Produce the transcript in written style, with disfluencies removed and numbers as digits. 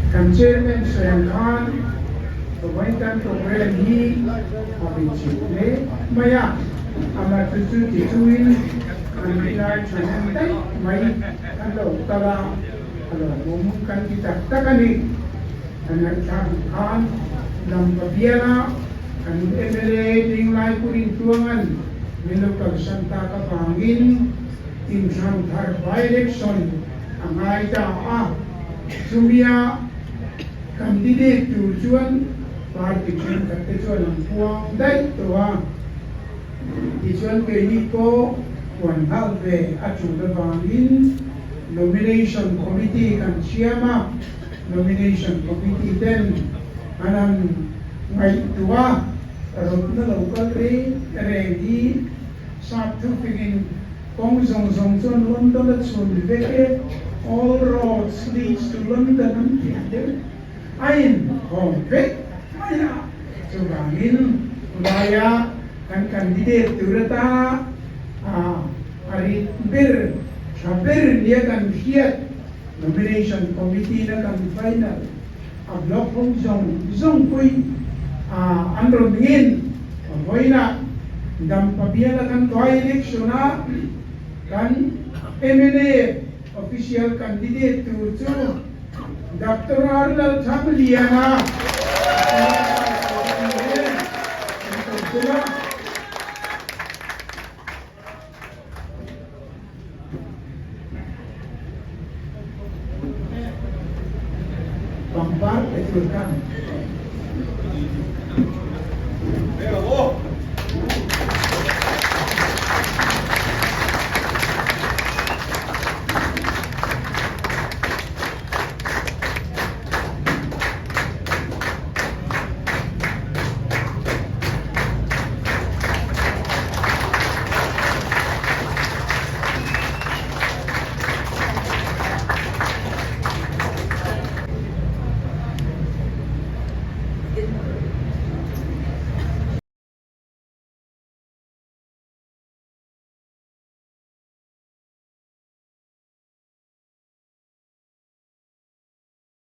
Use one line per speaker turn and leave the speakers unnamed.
Kan Chairman sawi ang khan vawiin kan programme hi a inchhip hle mai a, amah chu chu ti chungin kan rinai thahnem daih mai kan lo kal a, a lawmawm kan ti tak tak a ni. Kan ngaihthlak ang khan Lampa biala kan mla dinglai Purin Tluangan min lo kalsan tak avangin inthlan thar by-election a ngai ta a, chumia candidate tur chuan party thenkhat te chuan an puang daih tawh a, tichuan keini pawh puan nghal ve a tul avangin nomination committee kan siam a, nomination committee ten an han ngaihtuah a, rawtna lo kal reng reng hi sap thufingin Kawng zawng zawng chuan London a chhun vek e, All roads leads to London an ti a deuh a inkhawm vek mai a, chuvangin tulaia kan candidate tur atana a rit ber, tha ber nia kan hriat Nomination Committee na kan final a block hawng zawng zawng pawhin an rawn ngin vawiinah Dampa biala kan by election a kan mna official candidate tur chu Doctor R Lalthangliana kan kawm a. Pangpar pe tur khan.